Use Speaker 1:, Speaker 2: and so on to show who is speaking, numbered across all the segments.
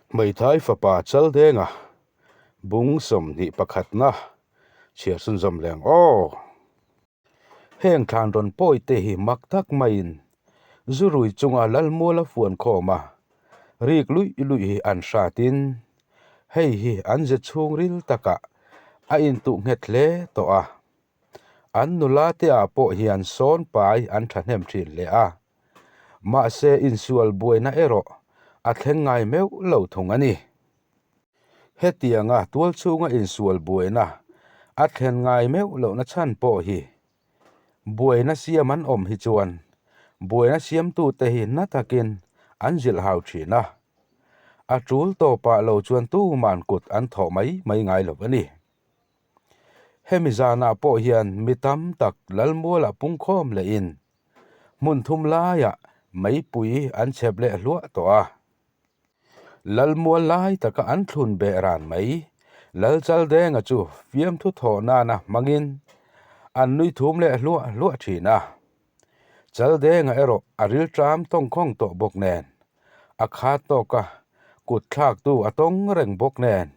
Speaker 1: Hmeithai fapa Chaldenga bung 21na chhiar chhunzawm leh ang aw. Heng thlan rawn pawi te hi mak tak maiin zurui chunga Lalmuala fuan khawm a, rik luih luih hi an hratin hei hi an ze chhungril takah a intuh nghet hle tawh a. An nula te ah pawh hian sawn pai an thahnem thin hle a. Mahse insual buaina erawh a thleng ngai meuh lo thung a ni. Hetianga tual chhunga insual buaina a thlen ngai meuh lohna chhan pawh hi buaina siam an awm hi chuan buaina siamtute hi na takin an zilh hau thin a. A tul tawpah lo chuan tuman kut an thawh mai mai ngai lo a ni. Hemi zanah pawh hian mi tam tak Lalmualah pungkhawm lehin hmun thum laiah meipui an chhep leh hluah tawh a. Lalmual lai taka an thlun beh ran mai. Lalchaldenga chu fiamthu thawh nana hmangin an nui thum leh hluah hluah thin a. Chaldenga erawh a rilṭam tawngkhawng tawh bawk nen, a khat tawka kut thlaktu a tawng reng bawk nen,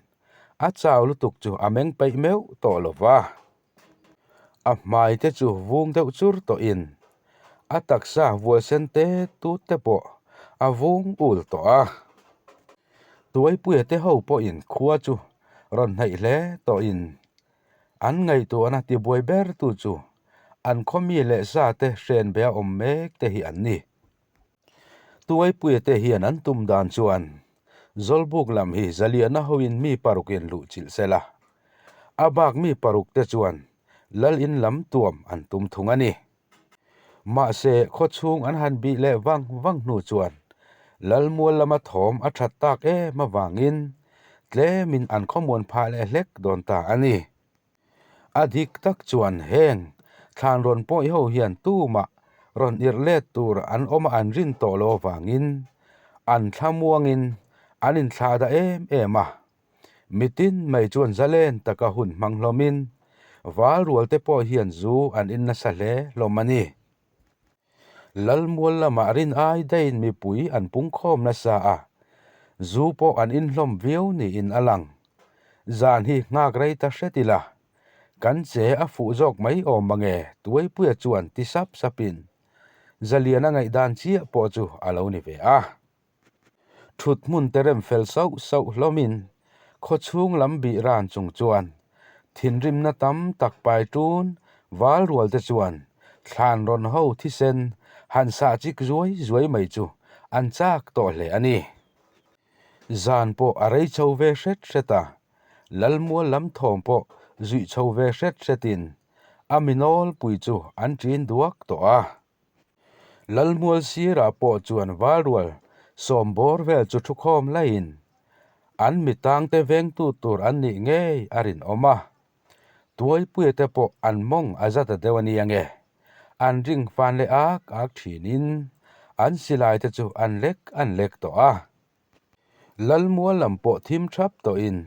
Speaker 1: a chau lutuk chu a meng peih meuh tawh lo va. A hmai te chu vung deuh chur tawhin a taksa vual sen te tut te pawh a vung ul tawh a. Tuaipuia te ho pawhin khua chu rawn hnaih hle tawhin an ngaihtuahna tibuai ber tu chu an khaw mi leh sa te hren be a awm mek te hi an ni. Tuaipuia te hian an tum dan chuan Zawlbuk lam hi Zaliana hoin mi parukin luh chilh se la, a bak mi paruk te chuan Lal in lam tuam an tum thung a ni. Mahse, khawchhung an han bih leh vang vang hnu chuan Lalmual lama thawm a that tak em avangin tlemin an khawmuan phah leh hlek dawn ta a ni. A dik tak chuan heng thlan rawn pawih ho hian tumah rawn irh let tur an awm a an rin tawh lo avangin an thlamuangin an inthlah dah em em a. Mitin mai chuan zalen taka hun hmang hlawmin val rual te pawh hian zu an in nasa hle hlawm a ni. Lalmual lamah rin ai daiin mipui an pungkhawm nasa a, zu pawh an inhlawm viau niin a lang. Zan hi nghak rei ta hret ila, kan che a fuh zawk mai awm mange Tuaipuia chuan ti sap sapin Zaliana ngaihdan chiah pawh chu a lo ni ve a. Thut hmun te rem fel sauh sauh hlawmin khawchhung lam bih ran chung chuan thinrimna tam tak pai tun val rual te chuan thlan rawn ho thisen han sah chik zuai zuai mai chu an chak tawh hle a ni. Zan pawh a rei chho ve hret hret a, Lalmual lam thawm pawh zuih chho ve hret hretin a mi nawlpui chu an ṭin duak tawh a. Lalmual sirah pawh chuan valrual sawmbawr vel chu thukhawm laiin an mitangte vengtu tur an nih ngei a rinawm a. Tuaipuia te pawh an mawng a za ta deuh a nia nge. An ring fan leh ak ak thinin an silai te chu an lek an lek tawh a. Lalmual lam pawh thim thap tawhin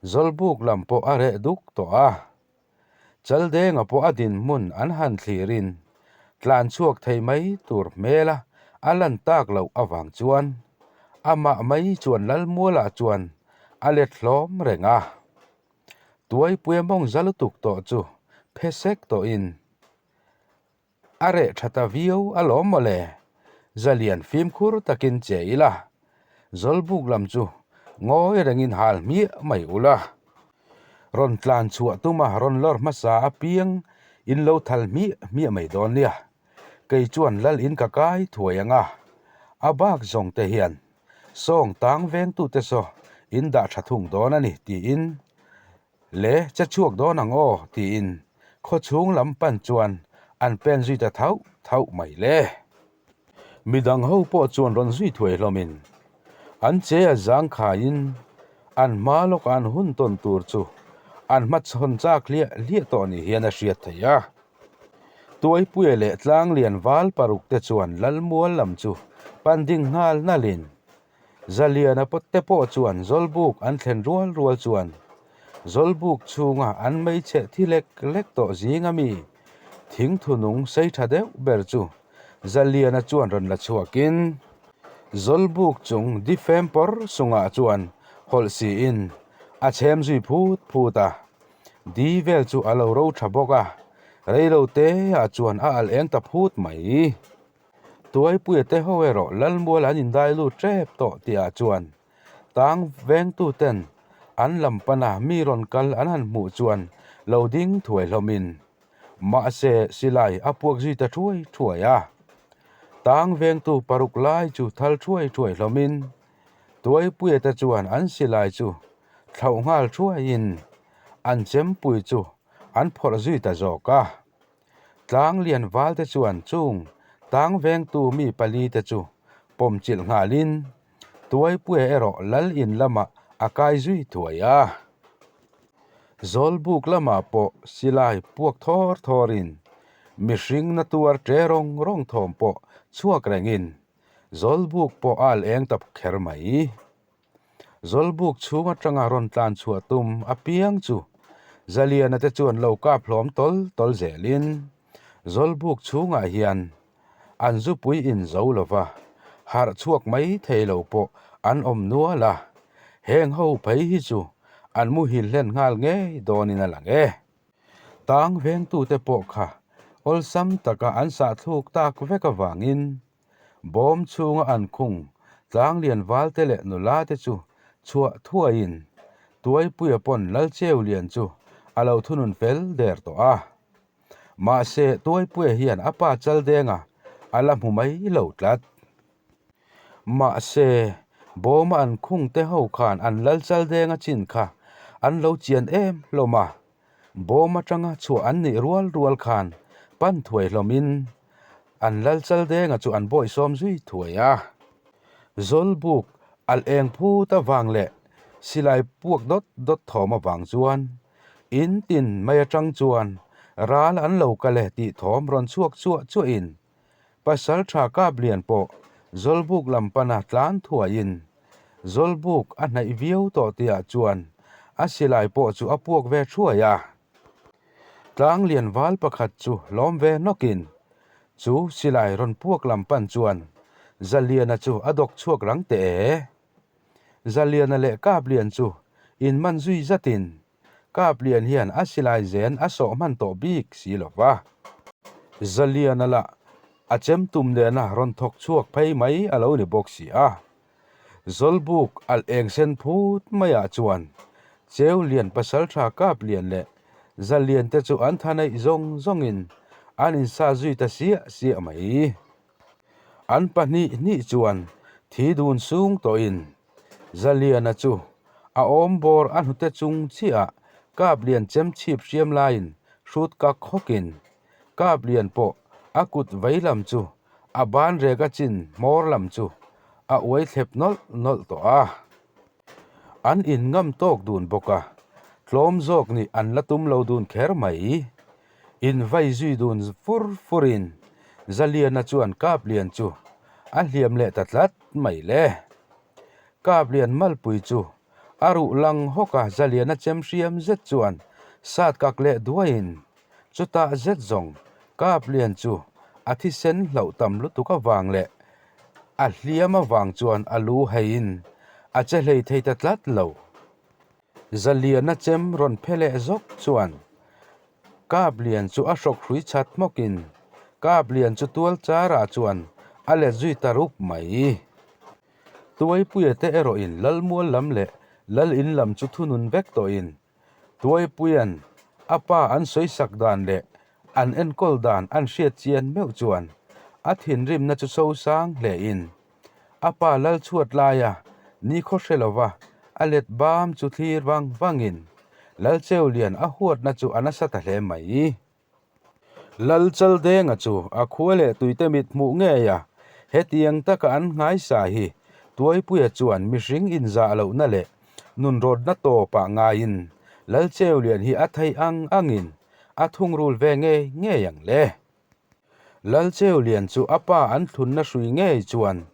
Speaker 1: Zawlbuk lam pawh a reh duk tawh a. Chaldenga pawh a dinhmun an han thlirin tlan chhuak thei mai tur hmela a lan tak loh avang chuan amah mai chuan Lalmualah chuan a let hlawm reng a. Tuaipuia mawng za lutuk tawh chu phe sek tawhin A reh tha ta viau alawm mawle, Zalian fimkhur takin che ila, Zawlbuk lam chu ngawi rengin hal hmiah mai ula. Rawn tlan chhuah tuma rawn lawr hmasa apiang in lo thal hmiah hmiah mai dawn nia, kei chuan lal in ka kai thuai anga, a bak zawng te hian sawng tang vengtute saw in dah tha thung dawn a ni tiin Le, che chhuak dawn ang aw, tiin khawchhung lam pan chuan an pen zui ta thauh thauh mai le. Midang ho pawh chuan rawn zui thuai hlawmin an che a zang khaiin an hma lawkah an hun tawn tur chu an hmachhawn chak hliah hliah tawh ni hian a hriat theih a. Tuaipuia leh Tlanglian val paruk te chuan Lalmual lam chu pan ding nghal nalhin Zaliana te pawh chuan Zawlbuk an thlen rual rual chuan Zawlbuk chhunga an hmeichhe thi lek lek tawh zing ami thingthu nung sei tha deuh ber chu Zaliana chuan rawn la chhuakin. Zawlbuk chung difem pawr sungah chuan hawlh siin a chhem zui phut phut a. Di vel chu a lo ro tha bawk a, reilo te ah chuan a alh eng ta phut mai. Tuaipuia te ho erawh Lalmual an indai lut tep tawh tihah chuan tang vengtu ten an lam pana mi rawn kal an han hmuh chuan lo ding thuai hlawmin mahse silai a puak zui ta thuai thuai a. Tang vengtu paruk lai chu thal thuai thuai hlawmin Tuaipuia te chuan an silai chu thlauh nghal thuaiin an chempui chu an phawrh zui ta zawk a. Tlang lian val te chuan chung tang vengtu mi pali te chu pawm chilh nghalin Tuaipuia erawh lal in lamah a kai zui thuai a. Zawlbuk lamah pawh silai puak thawr thawrin mihring na tuar ṭe rawng rawng thawm pawh chhuak rengin Zawlbuk pawh a al eng ta kher mai. Zawlbuk chhung atanga rawn tlan chhuah tum apiang chu Zaliana te chuan lo kap hlawm tawl tawl zelin Zawlbuk chhungah hian an zupui in zo lova harh chhuak mai thei lo pawh an awm nual a, heng ho phei hi chu an muhil hlen nghal ngei dawnin a lang e. Tang vengtute pawh kha awlsam taka an sahthluk tak vek avangin Bawm chhunga an khung tlanglian valte leh nula te chu chhuah thuaiin Tuaipuia pawn Lalcheulian chu a lo thunun fel der tawh a. Mahse Tuaipuia hian a pa Chaldenga a la hmu mai lo tlat. Mahse bawma an khung te ho khan an Lalchaldenga chin kha an lo chian em hlawm a. Bawm atanga chhuah an nih rual rual khan pan thuai hlawmin an lal Chaldenga chu an bawihsawm zui thuai a. Zawlbuk alh eng phut avang leh silai puak dawt dawt thawm avang chuan in tin mai atang chuan ral an lo kal e tih thawm rawn chhuak chuah chuahin Pasal tha kap lian pawh Zawlbuk lam pana tlan thuaiin Zawlbuk a hnaih viau tawh tihah chuan a silai pawh chu a puak ve thuai a. Tlang lian val pakhat chu hlawm ve nawkin chu silai rawn puak lam pan chuan Zaliana chu a dawk chhuak rang teh e. Zaliana leh Kaplian chu inman zui zatin Kaplian hian a silai zen a sawh hman tawh bik si lo va. Zaliana lah a chem tum nena rawn thawk chhuak phei mai a lo ni bawk si a. Zawlbuk alh eng sen phut maiah chuan Cheu lian pasaltha Kaplian leh Zalian te chu an tha neih zawng zawngin an insa zui ta siah siah mai. An pahnih hnih chuan thi dun sung tawhin Zaliana chu a awm bawr a hnute chung chiah kap lian chem chhip hriam laiin hrut kak hawkin kap lian pawh a kut vei lam chu a ban rek a chin hmawr lam chu a uai thlep nawlh nawlh tawh a. An in ngam tawk dun bawk a, tlawm zawk nih an la tum lo dun kher mai. In vai zui dun fur furin Zaliana chuan Kaplian chu a hliam leh ta tlat mai le. Kaplian malpui chu a ruh lang hawk a Zaliana chem hriam zet chuan sat kak leh duaiin chutah zet zawng Kaplian chu a thisen hlauh tam lutuk avang leh a hliam avang chuan a lu heiin a che hlei thei ta tlat lo. Zaliana chem rawn phe leh zawk chuan Kaplian chu a hrawk hrui chat hmawkin Kaplian chu tual charah chuan a let zui ta rup mai. Tuaipuia te erawhin Lalmual lam leh Lal in lam chu thunun vek tawhin Tuaipuia'n a pa an sawisak dan leh an enkawl dan an hriat chian meuh chuan a thinrimna chu sosang hlein A pa lal chhuat laia nikhaw hre lova a let bam chu thlir vang vangin Lalcheulian a huatna chu a nasa ta hle mai. Lalchaldenga chu a khua leh tuite mit hmuh ngei a, hetiang taka an nghaisa hi Tuaipuia chuan mihring inzah lohna leh nunrawtna tawpah ngaiin Lalcheulian hi a theih ang angin a thungrul ve ngei ngei ang le. Lalcheulian chu a pa an thlunna hrui ngei chuan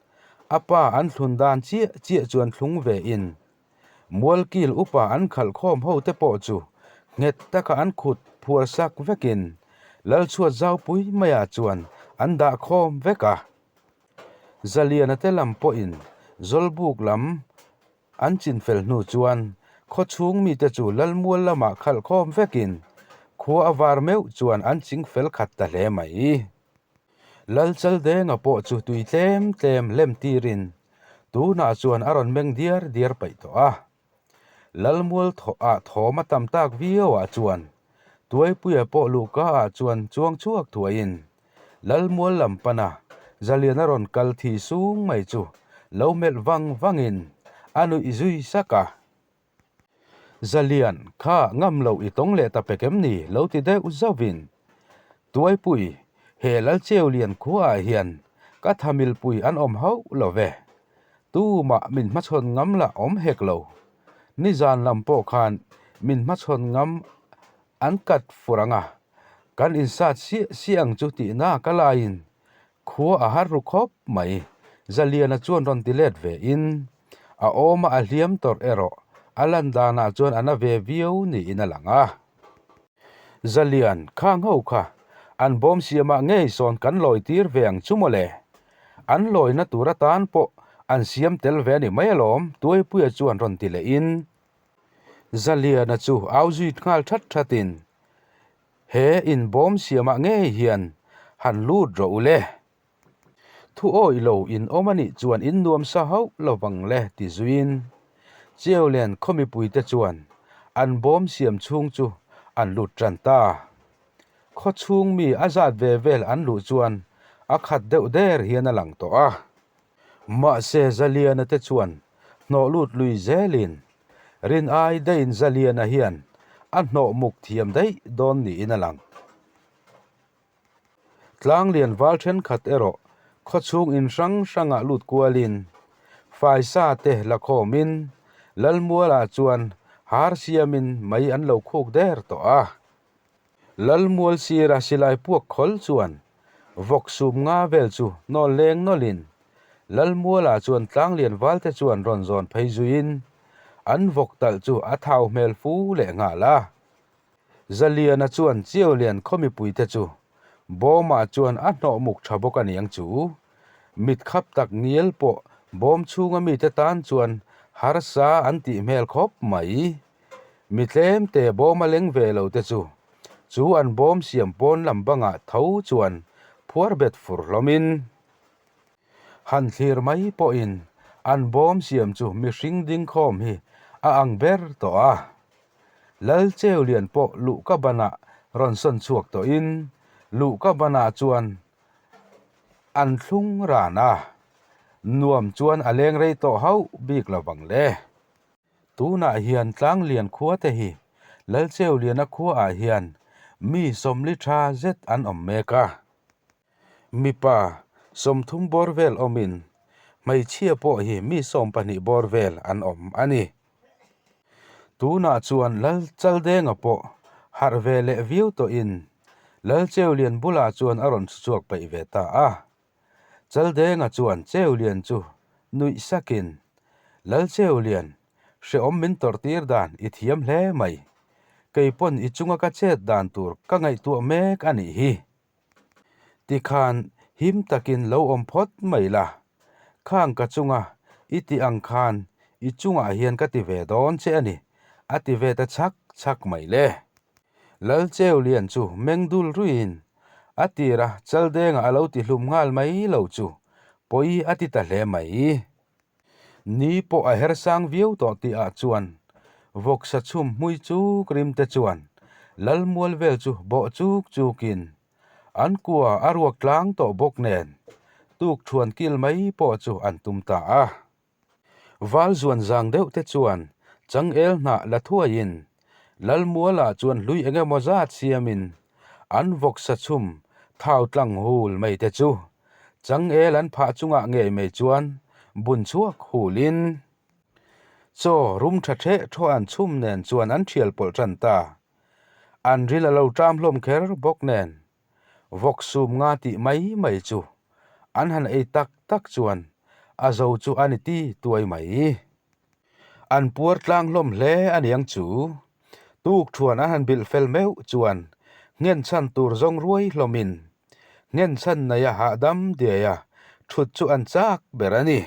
Speaker 1: a pa an thlun dan chiah chiah chuan thlung ve in Mualkil upa an khalh khawm ho te pawh chu nghet taka an khut phuar sak vekin Lalchhuat zaupui maiah chuan an dah khawm vek a. Zaliana te lam pawhin Zawlbuk lam an chinfel hnu chuan khawchhung mite chu Lalmual lamah khalh khawm vekin khua a var meuh chuan an chingfel khat ta hle mai. Lalchaldenga pawh chu tui tlem tlem lem tirin tunah chuan a rawn meng diar diar paih tawh a. Lalmual ah thawm a tam tak viau ah chuan Tuaipuia pawh luhka ah chuan chuang chhuak thuaiin Lalmual lam pana Zaliana rawn kal thi sung mai chu lo melh vang vangin a nuih zui sak a. Zalian, kha ngam loh i tawng leh ta pek em ni? lo ti deuh zauhin Tuaipui, he Lalcheulian khuaah hian ka thamilpui an awm hauh lo ve. Tumah min hmachhawn ngam lah awm hek lo. Nizan lam pawh khan min hmachhawn ngam an kat fur ang a, kan insat siah siah ang chu tihna ka laiin khua a har ru khawp mai, Zaliana chuan rawn ti let ve in a awma a hliam tawrh erawh a lan danah chuan a na ve viau niin a lang a. Zalian, khang ho kha an bawm siamah ngei sawn kan lawi tir ve ang chu mawle. An lawina tur atan pawh an siam tel ve a ni mai alawm, Tuaipuia chuan rawn ti lehin Zaliana chu au zui nghal that thatin, He inbawm siamah ngei hian han lut rawh u le. Thu awih lo in awm a nih chuan in nuam sa hauh lo vang le ti zuiin Cheulian khaw mipuite chuan an bawm siam chhung chu an lut tan ta. Khaw chhung mi a zat ve vel an luh chuan a khat deuh der hian a lang tawh a. Mahse Zaliana te chuan hnawh lut lui zelin rin ai daihin Zaliana hian a hnawh muk thiam daih dawn niin a lang. Tlanglian val thenkhat erawh khawchhung in hrang hrangah lut kualin faisa te la khawmin Lalmualah chuan har siamin mai an lo khuk der tawh a. Lalmual sira silai puak khawl chuan vawk sum nga vel chu nawl leng nawlin Lalmualah chuan Tlanglian valte chuan rawn zawn phei zuiin an vawk talh chu a thau hmel fu leh nghal a. Zaliana chuan Chiaulian khaw mipuite chu bawmah chuan a hnawh muk tha bawk a niang chu. Mit khap tak ngial pawh bawm chhunga mite tan chuan harsa an tih hmel khawp mai. Mi tlemte bawm a leng ve lo te chu chu an bawm siam pawn lam bangah tho chuan phuar bet fur hlawmin han thlir mai pawhin an bawm siam chu mihring ding khawm hi a ang ber tawh a. Lal Cheulian pawh luhka banah rawn sawn chhuak tawhin luhka banah chuan an thlung ran a, nuam chuan a leng rei tawh hauh bik lo vang le. Tunah hian Tlanglian khua te hi Lal Cheuliana khuaah hian mi sawmli tha zet an awm mek a. Mipa 30 bawr vel awmin hmeichhia pawh hi mi 20 bawr vel an awm a ni. Tunah chuan Lal Chaldenga pawh harh ve leh viau tawhin Lal Cheulian bulah chuan a rawn chhuak peih ve ta a. Chaldenga chuan Cheulian chu nuih sakin, Lal Cheulian, hrehawm min tawrh tir dan i thiam hle mai. Kei pawn i chunga ka chet dan tur ka ngaihtuah mek a nih hi. Tikhan him takin lo awm phawt mai la, khang ka chunga i tih ang khan i chungah hian ka ti ve dawn che a ni, a ti ve ta chhak chhak mai le. Lal Cheulian chu meng dul ruiin a tira Chaldenga a lo ti hlum nghal mai lo chu pawi a ti ta hle mai. Ni pawh a her sang viau tawh tih ah chuan vawksa chhum hmui chuk rim te chuan Lalmual vel chu bawh chuk chuk in an kua a ruak tlang tawh bawk nen tuk thuan kil mai pawh chu an tum ta a. Val zuan zang deuh te chuan changel hnah la thuai in Lalmual ah chuan hlui eng emaw zat siam in an vawksa chhum thau tlang hul mai te chu Changel an phah chungah ngei mai chuan bun chhuak hulin chaw rum tha theh thaw an chhum nen chuan an thial pawlh tan ta. An ril a lo ṭam hlawm kher bawk nen vawk sum nga tih mai mai chu an han ei tak tak chuan a zo chu a ni ti tuai mai. An puar tlang hlawm hle a niang chu. Tuk thuan an han bilh fel meuh chuan nghen chhan tur zawng ruai hlawmin nghen chhan nei a hahdam diai a. Thut chu an chak ber a ni.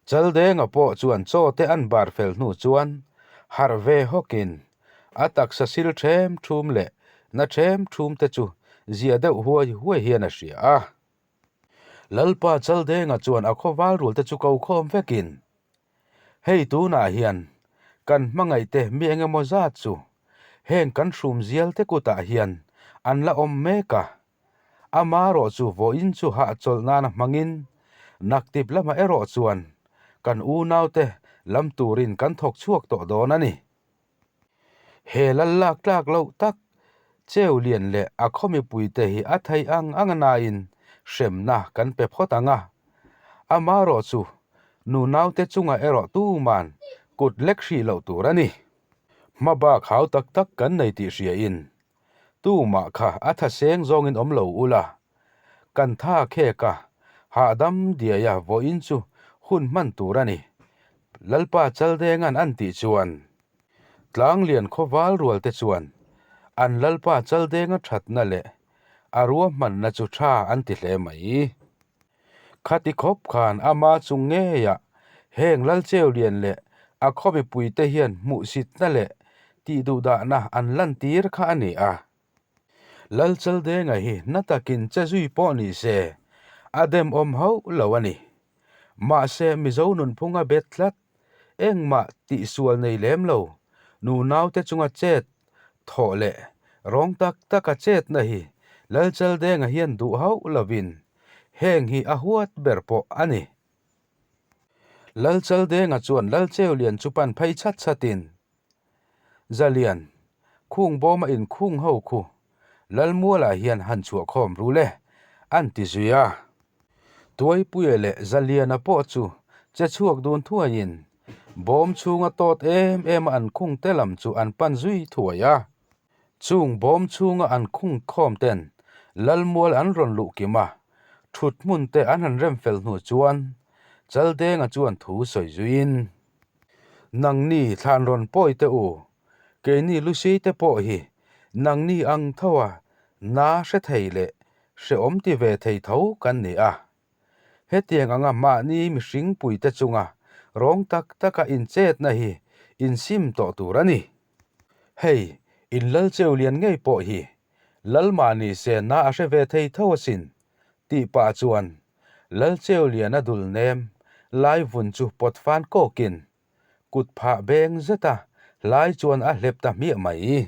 Speaker 1: Chaldenga pawh chuan chaw te an bar fel hnu chuan harh ve hawkin a taksa sil ṭhem ṭhum leh na ṭhem ṭhum te chu zia deuh huai huai hian a hria a. Lalpa Chaldenga chuan a khawval rul te chu ko khawm vekin, Hei tunah hian kan hmangaihte mi eng emaw zat chu heng kan hrum zial te kutah hian an la awm mek a, Amarawh chu vawiin chu hahchawlh nana hmangin naktip lamah erawh chuan kan unaute lam turin kan thawk chhuak tawh dawn a ni. He lal lak tlak loh tak cheu lian leh a khaw mipuite hi a theih ang ang nain hremna kan pe phawt ang a. Amarawh chu nunaute chungah erawh tuman kut lek hrih loh tur a ni. Hmabak hau tak tak kan nei tih hriain Tumah kha a tha seng zawngin awm lo ula, kan tha khek a, hahdam diaia vawiin chu hun hman tur a ni, Lalpa Chaldenga'n an tih chuan Tlanglian khawval rualte chuan an Lalpa Chaldenga thatna leh a ruahmanna chu tha an ti hle mai. Khati khawp khan ama chung ngeiah heng Lalcheulian leh a khaw mipuite hian hmuhsitna leh tihduhdahna an lantir kha a ni a. Lalchaldenga hi na takin che zui pawh ni se a demawm hauh lo a ni. Mahse Mizo nunphunga bet tlat Engmah tihsual nei lem lo, nunaute chunga chet thawh leh rawng tak taka chetna hi Lalchaldenga hian duh hauh lovin heng hi a huat ber pawh a ni. Lalchaldenga chuan Lalcheulian chu pan phei chhat chhatin, Zalian, khung bawma inkhung ho khu Lalmualah hian han chhuah khawm rul e, an ti zui a. Tuaipuia leh Zaliana pawh chu che chhuak dun thuaiin bawm chhunga tawt em em a an khung te lam chu an pan zui thuai a. Chung bawm chhunga an khung khawm ten Lalmual an rawn luh kim a, thut hmun te an han rem fel hnu chuan Chaldenga chuan thu sawi zuiin, Nangni thlan rawn pawi teh u, Keini Lucy te pawh hi nangni ang tho a na hre thei leh hreawm ti ve thei tho kan ni a. Hetiang anga mahni mihring puite chunga rawng tak taka inchetna hi insim tawh tur a ni. Hei, in lal cheu lian ngei pawh hi lal mahni se na a hre ve thei tho asin tih pah chuan lal cheu lian a dul nem lai vun chu pawt fan kawkin Kut phah beng zet a, hlai chuan a hlep ta hmiah mai.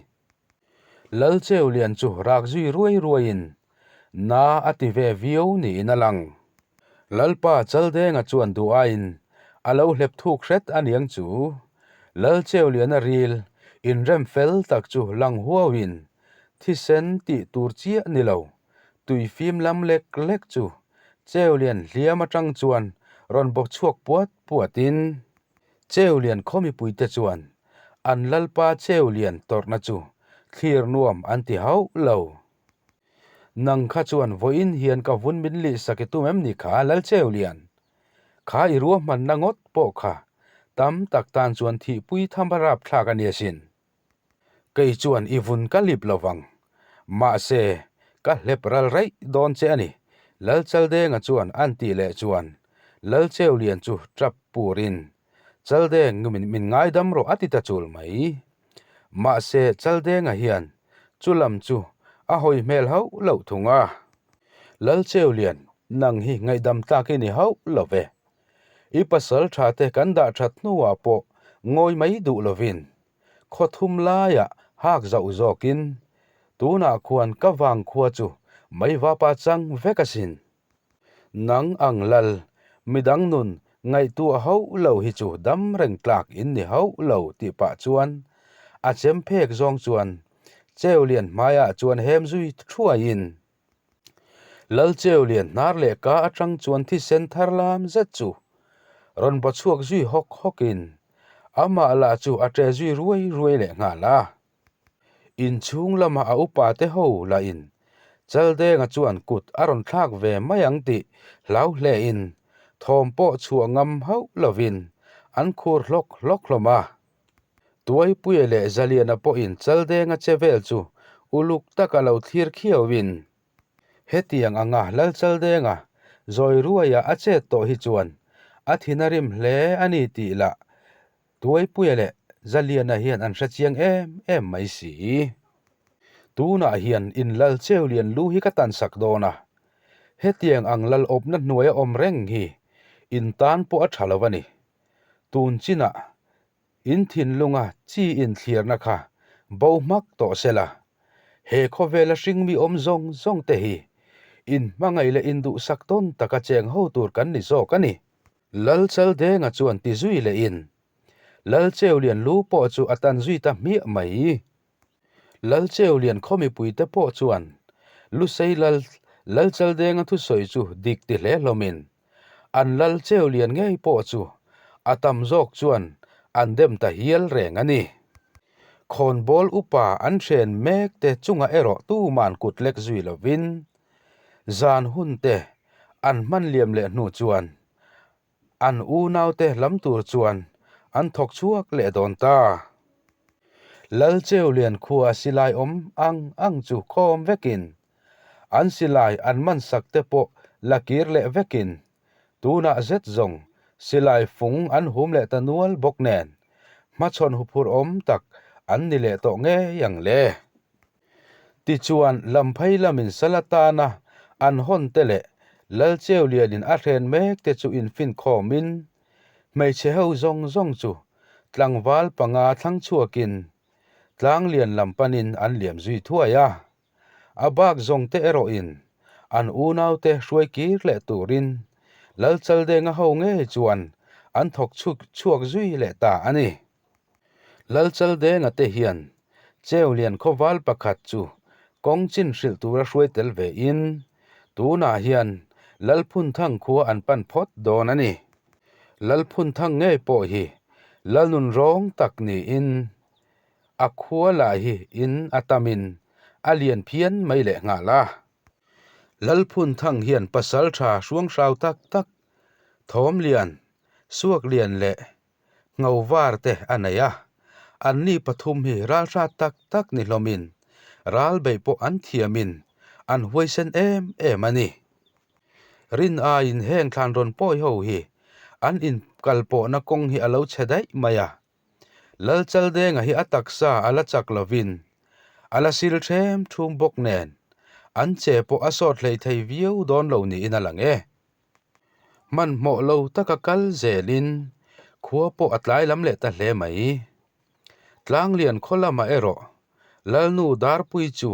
Speaker 1: Lalcheulian chu rak zui ruai ruaiin na a ti ve viau niin a lang. Lalpa Chaldenga chuan duh aiin a lo hlep thuk hret a niang chu. Lalcheuliana ril inrem fel tak chu lang huauin thisen tih tur chiah ni lo, tui fim lam lek lek chu Cheulian hliam atang chuan rawn bawk chhuak puat puatin Cheulian khaw mipuite chuan an lalpa Cheulian tawrhna chu thlir nuam an ti hauh lo. Nang kha chuan vawiin hian ka vun min lih sak i tum em ni kha Lal Cheulian? Kha i ruahmanna ngawt pawh kha tam tak tan chuan thihpui tham a rapthlak a ni asin. Kei chuan i vun ka lip lo vang. Mahse, ka hlep ral raih dawn che a ni, Lalchaldenga chuan an tih leh chuan Lalcheulian chu tap purin, Chaldeng min ngaidam rawh a ti ta chul mai. Mahse, Chaldenga hian chu lam chu a hawi hmel hauh loh thung a. Lalcheulian, nang hi ngaihdam tlak i ni hauh lo ve. I pasal tha te kan dah that hnuah pawh ngawi mai duh lovin khaw thum laiah hak zauh zawkin tunah khuan ka vang khua chu mai vapa chang vek asin. Nang ang lal, midang nun ngaihtuah hauh lo hi chu dam reng tlak in ni hauh lo tih pah chuan a chem phek zawng chuan Cheulian hmaiah chuan hem zui thuaiin Lalcheulian hnar leh ka atang chuan thisen thar lam zet chu rawn baw chhuak zui hawk hawkin amah lah chu a ṭe zui ruai ruai leh nghal a. Inchhung lama a upa te ho lahin Chaldenga chuan kut a rawn thlak ve mai ang tih hlau hlein thawm pawh chhuah ngam hauh lovin an khur hlawk hlawk hlawm a. Tuaipuia leh Zaliana pawhin Chaldenga che vel chu uluk taka lo thlir khiauin, Hetiang anga Lalchaldenga Zawi ruaia a chet tawh hi chuan a thin a rim hle a ni tih lah Tuaipuia leh Zaliana hian an hre chiang em em mai si. Tunah hian in lal cheu lian lu hi ka tan sak dawn a, hetiang ang lal awpna hnuaia awm reng hi in tan pawh a tha lo a ni. Tun chinah in thinlunga chi inthliarna kha bo hmak tawh se la, he khawvela hringmi awm zawng zawng te hi in hmangaih leh induhsak tawn taka cheng ho tur kan ni zawk a ni. Lalchaldenga chuan ti zui lehin Lalcheulian lu pawh chu a tan zui ta hmiah mai. Lalcheulian khaw mipuite pawh chuan Lusei Lal Lalchaldenga thusawi chu dik ti hle hlawmin an Lalcheulian ngei pawh chu a tam zawk chuan an dem ta hial reng a ni. Khawnbawl upa an hren mek te chungah erawh tuman kut lek zui lovin Zan hun te an hman liam leh hnu chuan an unaute lam tur chuan an thawk chhuak leh dawn ta. Lalcheulian khua silai awm ang ang chu khawm vekin an silai an man sak te pawh la kir leh vekin tunah zet zawng silai fung an hum leh ta nual bawk nen hmachhawn huphurh awm tak an ni leh tawh ngei ang le. Tichuan, Lamphei lamin sal atana an hawn te leh Lalcheulianin a hren mek te chu infinkhawmin, hmeichhe ho zawng zawng chu tlangval panga thlang chhuakin tlanglian lam panin an liam zui thuai a. A bak zawng te erawhin an unaute hruai kir leh turin Lalchaldenga ho ngei chuan an thawk chhuak zui leh ta a ni. Lalchaldenga te hian Cheulian khawval pakhat chu kawng chin hrilh tura hruai tel ve in tunah hian Lalphunthang khua an pan phawt dawn a ni. Lalphunthang ngei pawh hi Lalnun rawng tak niin a khua lah hi in a tamin a lian phian mai leh nghal a. Lalphunthang hian pasal tha hruanghrau tak tak Thawmlian, Suaklian leh Ngho var te a nei a, anni pathum hi ral hrat tak tak ni hlawmin ral beih pawh an thiamin an huaisen em em a ni. Rin aiin heng thlan rawn pawi ho hi an inkalpawhna kawng hi a lo chhe daih mai a, Lalchaldenga hi a taksa a la chak lovin a la sil ṭhem ṭhum bawk nen an che pawh a sawt hlei thei viau dawn lo niin a lang e. Hmanhmawh lo taka kal zelin khua pawh a tlai lam leh ta hle mai. Tlanglian khaw lamah erawh Lalnu Darpui chu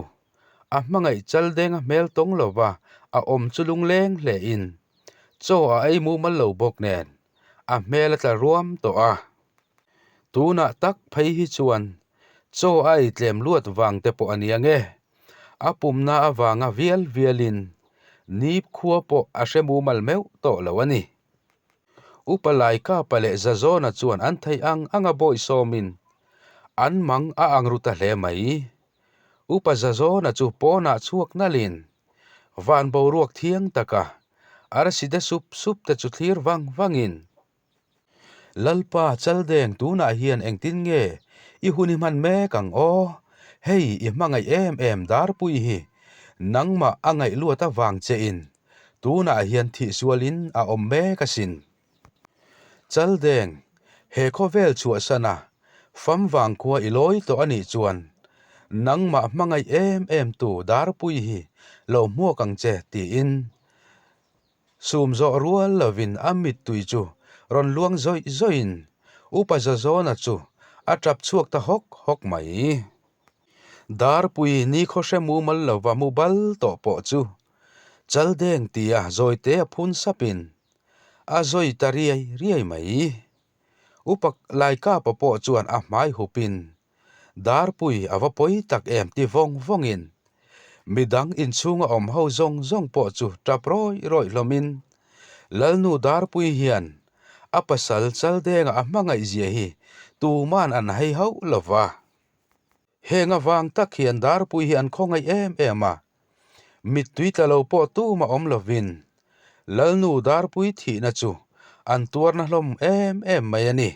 Speaker 1: a hmangaih chal deng a hmel tawng lova a awm chu lungleng hlein chaw a ei mumal lo bawk nen a hmel a tla ruam tawh a. Tunah tak phei hi chuan chaw a ei tlem luat vang te pawh a ni ang e. A pumna avanga vial vialin nip khua pawh a hre mumal meuh tawh lo a ni. Upa Laikapa leh Zazawna chuan an theih ang anga bawihsawmin an mang a ang ru ta hle mai. Upa Zazawna chu pawnah chhuak nalhin van boruak thiang taka arsi de sup sup te chu thlir vang vangin Lalpa Chaldeng tunah hian engtin nge i hun i hman mek ang aw? Hei i hmangaih em em Darpui hi nangmah a ngaih luat avang che in tunah hian thihsualin a awm mek asin. Chaldeng, he khawvel chhuahsana fam vangkhua i lawi tawh anih chuan nangmah hmangaih em em tu Darpui hi lo hmuak ang che tiin Sum zawh rual lovin a mittui chu rawn luang zawih zawihin Upa Zazawna chu a tap chhuak ta hawk hawk mai. Darpui nikhaw hre mumal lova mu bal tawh pawh chu Chaldeng tia zawite a phun sapin a zawi ta riai riai mai. Upa Laikapa pawh chuan a hmai hupin Darpui a va pawi tak em ti vawng vawngin midang inchhunga awm ho zawng zawng pawh chu tap rawih rawih hlawmin Lalnu Darpui hian a pasal Chaldenga a hmangaih zia hi tuman an hei hauh lo va. Heng avang tak hian Darpui hi an khawngaih em em a, mittui tla lo pawh tuma awm lovin Lalnu Darpui thihna chu an tuarna hlawm em em mai a ni.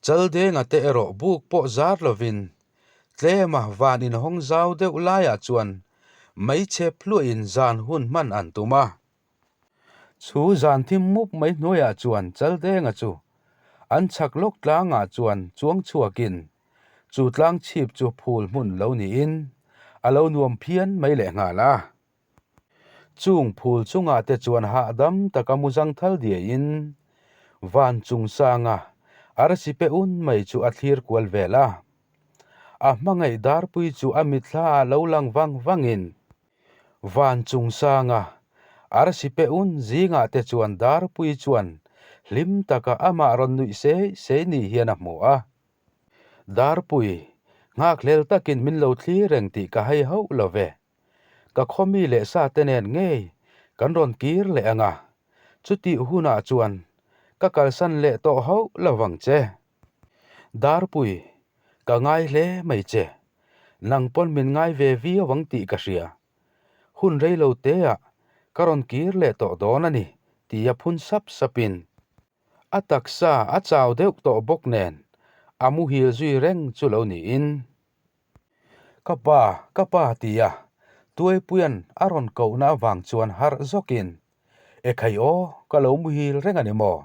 Speaker 1: Chaldenga te erawh buk pawh zar lovin tlema van inhawng zau deuh laiah chuan meichhe phluahin zan hun hman an tum a. Chu zan thim mup mai hnuaiah chuan Chaldenga chu an chhak lawk tlangah chuan chuang chhuakin chu tlang chhip chu phul hmun lo niin a lo nuam phian mai lehnghal a. Chung phul chungah te chuan hahdam taka mu zangthal diaiin van chung sanga arsi pe un mai chu a thlir kual vel a. A hmangaih darpui chu a mitthla ah lo lang vang vangin van chung sanga arsi pe un zingah te chuan darpui chuan hlim taka amah rawn nuih sei sei ni hian a hmu a. Darpui, nghakhlel takin min lo thlir reng tih ka hai hauh lo ve. Ka khawmi leh sa te nen ngei kan rawn kir leh ang a, chutih hunah chuan ka kalsan leh tawh hauh lo vang che. Darpui, ka ngai hle mai che. Nang pawn min ngai ve viau ang tih ka hria. Hun rei lo teah ka rawn kir leh tawh dawn a ni, tia phun sap sapin A taksa a chau deuh tawh bawk nen a muhil zui reng chu lo niin. Ka pa, ka pa tia Tuaipuia'n a rawn kohna avang chuan harh zawkin, Ekhai aw, ka lo muhil reng a ni maw?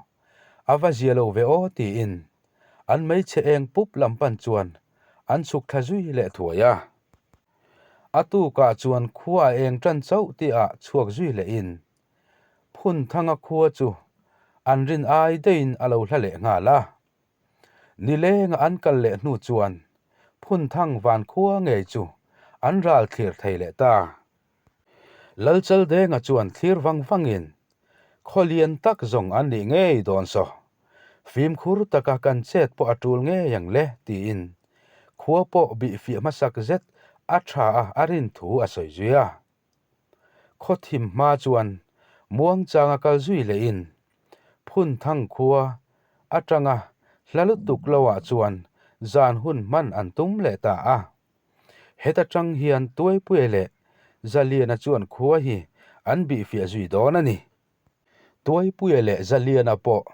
Speaker 1: A va zia lo ve aw tiin an hmeichhe eng pup lam pan chuan an chhuk thla zui leh thuai a. A tukah chuan khua a eng tan chauh tihah chhuak zui lehin Phunthanga khua chu an rin ai deihin a lo hla leh nghal a. Nilenga an kal leh hnu chuan Phunthang van khua ngei chu an ral thlir thei leh ta. Lalchaldenga chuan thlir vang vangin khaw lian tak zawng an nih ngei dawn saw. Fimkhur taka kan chet pawh a tul ngei ang le tiin khua pawh bihfiah hmasak zet a tha a a rin thu a sawi zui a. Khaw thim hma chuan muangchanga kal zui lehin Phunthang khua atanga hla lutuk loah chuan zan hun hman an tum leh ta a. Heta tang hian Tuaipuia leh Zaliana chuan khua hi an bihfiah zui dawn a ni. Tuaipuia leh Zaliana pawh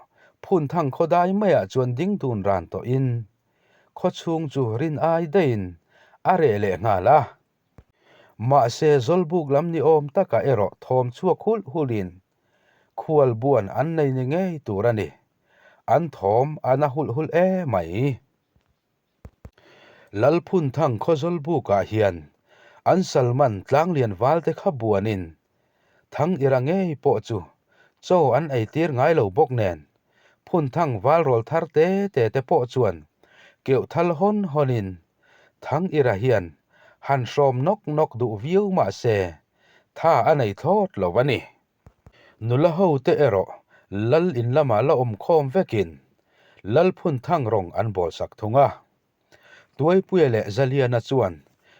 Speaker 1: Phunthang khaw dai maiah chuan ding dun ran tawhin khaw chhung chu rin ai daihin a reh leh nghal a. Mahse, Zawlbuk lam ni awm takah erawh thawm chhuak hulh hulhin khual buan an nei ni ngei tur a ni. An thawm a na hulh hulh e mai. Lalphunthang khaw Zawlbukah hian an Salman tlanglian valte kha buanin Thang ira ngei pawh chu chaw an eitir ngai lo bawk nen Phunthang valrawl thar te te te pawh chuan keuh thal hawn hawnin Thang ira hian han hrawm nawk nawk duh viau mah se tha a nei thlawt lo a ni. Nula ho te erawh lal in lamah la awm khawm vekin Lalphunthang rawng an bawl sak thung a. Tuaipuia leh Zaliana chuan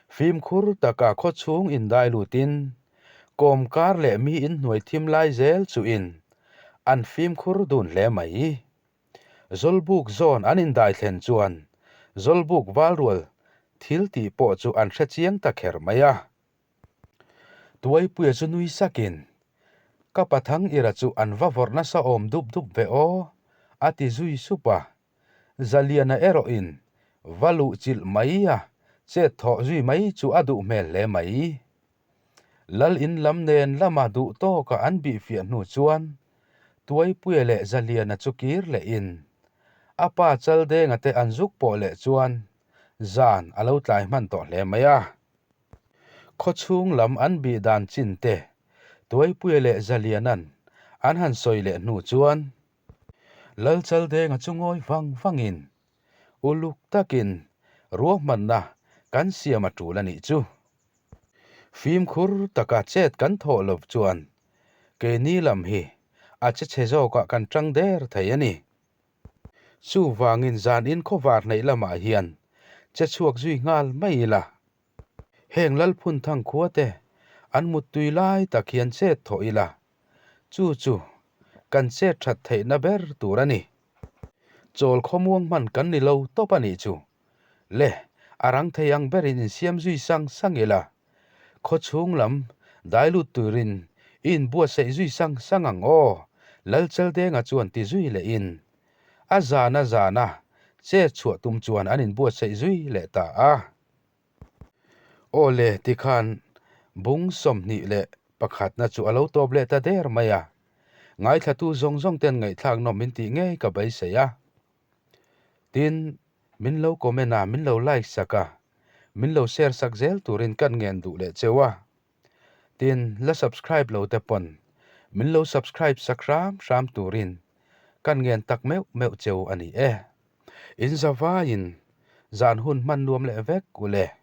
Speaker 1: fimkhur taka khaw chhung indai lutin kawmkar leh mi inhnuai thim lai zel chuhin an fimkhur dun hle mai. Zawlbuk zawn an indai thlen chuan Zawlbuk valrual thil tih pawh chu an hre chiang ta kher mai a. Tuaipuia chu nui sakin, Ka pathang ira chu an va vawrh nasa awm dup dup ve aw, a ti zui sup a. Zaliana erawhin va luh chilh mai a, chet thawh zui mai chu a duh hmel hle mai. Lal in lam nen lama duh tawka an bihfiah hnu chuan Tuaipuia leh Zaliana chu kir lehin a pa Chaldenga te an zuk pawh leh chuan zan a lo tlai hman tawh hle mai a. Khawchhung lam an bih dan chin te Tuaipuia leh Zaliana'n an han sawi leh hnu chuan Lal Chaldenga chu ngawi vang vangin Uluk takin ruahmanna kan siam a tul a nih chu. Fimkhur taka chet kan thawh lo chuan keini lam hi a che chhe zawkah kan tang der thei a ni. Chuvangin zanin khawvar hnaih lamah hian che chhuak zui nghal mai ila. Heng Lalphunthang khua te an muttui lai tak hian chet thawh ila, chu chu kan chet that theihna ber tur a ni. Chawl khawmuang hman kan ni lo tawp a nih chu. Le, a rang thei ang berin insiam zui sang sang ila, khaw chhung lam dai lut turin i inbuatsaih zui sang sang ang aw, Lalchaldenga chuan ti zui lehin a zana zana chet chhuah tum chuan an inbuatsaih zui leh ta a. Aw le, tikhan bung 21 na chu a lo tawp leh ta der mai a. Ngaithlatu zawng zawng ten ngaihthlak nawm min tih ngei ka beisei a. Tin, min lo comment a, min lo like sak a, min lo share sak zel turin kan ngen duh leh cheu a. Tin, la subscribe lo te pawn min lo subscribe sak hram hram turin kan ngen tak meuh meuh cheu a ni e. In zavaiin zan hun hman nuam leh vek u le.